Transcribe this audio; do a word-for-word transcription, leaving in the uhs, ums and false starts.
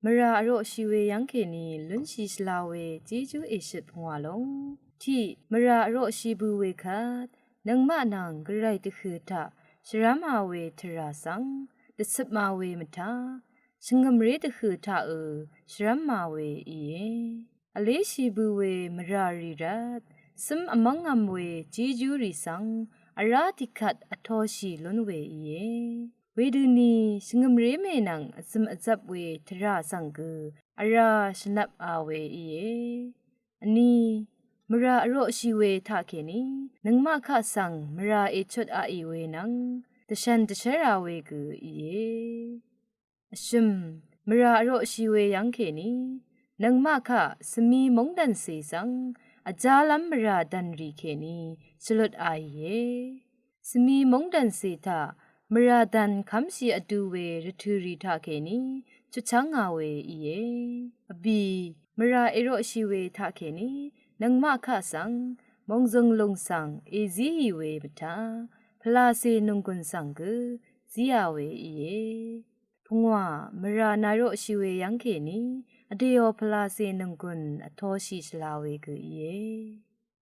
Mvrà vroqshì we yv́ng kèní lúnshì shvla we Jejú èshøt pungwà lúng. Tiq, mvrà vroqshì bø we kvt nøngmaq nvng gvray dvhø̀ taq shvrv́ma we tvrà svng dvcøpma we mvtá shvngø̀mré dvhø̀ taqø̄ shvrv́ma we íe. Vléshì bø we mvrà rì rvt cǿm vmv́ngv̄m we Jejú rì svng vrá tiqkvt vtoshì lún we íe. Wedøni shvngø̀mré mè nvng vzø̀m vzvp we tvrà svng gø vrá shvnvpa we íe. Vní, mvrà vroqshì we taqkèní nøngmaq kaq svng mvrà èchutaqì we nvng dvshv̀n dvshv́ra we gø íe. Vshø̀m, mvrà vroqshì we yv́ng kèní nøngmaq kaq svmi móngdv̀ncè svng vjálv́m mvrà dv̀n rì kèní shvlutaqìe. Svmi móngdv̀ncè taq mvrà dv̀n kv́mshì vdu we rvtø̀ rì taqkèní chutchv́nga we íe. Vbì, mvrà vroqshì we taqkèní nøngmaq kaq svng mòngzø̀ng lùng svng èzíì we mvtá pvlàcè nònggùn svng gø zíā we íe. Pungwà, mvrà nà vroqshì we yv́ng kèní vdèò pvlàcè nònggùn vtoshì shvla we gø íe.